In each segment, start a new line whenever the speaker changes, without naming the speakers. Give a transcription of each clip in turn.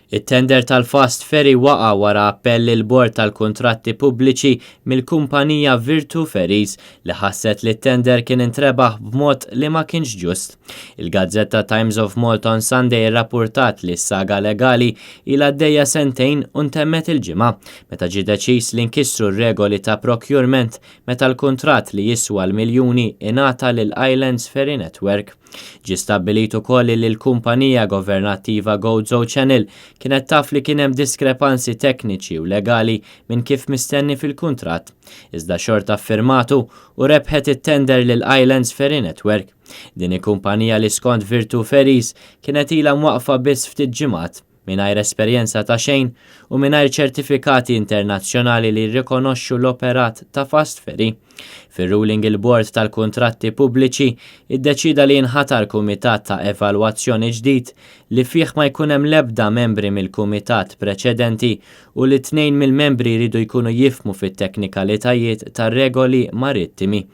It-tender tal-Fast Ferry waqa' wara appell lill-Bord tal-Kuntratti Pubbliċi mill-kumpanija Virtu Ferries li ħasset li t-tender kien intrebaħ b'mod li ma kienx ġust. Il-gazzetta Times of Malta on Sunday irrappurtat li s-saga legali ilha għaddejja sentejn u ntemmet il-Ġimgħa meta ġie deċiż li nkisru r-regoli ta' procurement meta l-kuntratt li jiswa l-miljuni ingħata lil Islands Ferry Network. Ġie stabbilit ukoll li l-kumpanija governattiva Gozo Channel kienet taf li kien hemm diskrepanzi tekniċi u legali minn kif mistenni fil-kuntratt, iżda xorta ffirmatu u rebħet it-tender lil Islands Ferry Network. Din hi kumpanija li skont Virtu Ferries kienet ilha mwaqqfa biss ftit ġimgħat. mingħajr esperjenza ta' xejn u mingħajr ċertifikati internazzjonali li jirrikonoxxu l-operat ta' Fast Ferry. Fir-ruling il-Bord tal-Kuntratti Pubbliċi iddeċieda li jinħatar kumitat ta' evalwazzjoni ġdid li fih ma jkun hemm l-ebda membri mill-kumitat preċedenti u li tnejn mill-membri jridu jkunu jifhmu fit-teknikalitajiet tar-regoli marittimi.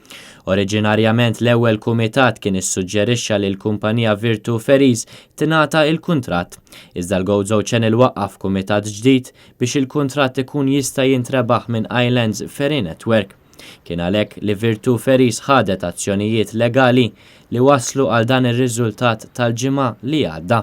Oriġinarjament l-ewwel kumitat kien issuġġerixxa li l-kumpanija Virtu Ferries tingħata il-kuntratt. Iżda l-Gozo Channel waqqaf kumitat ġdid biex il-kuntratt ikun jista' jintrebaħ minn Islands Ferry Network. Kien għalhekk li Virtu Ferries ħadet azzjonijiet legali li wasslu għal dan ir-riżultat tal-Ġimgħa li għadda.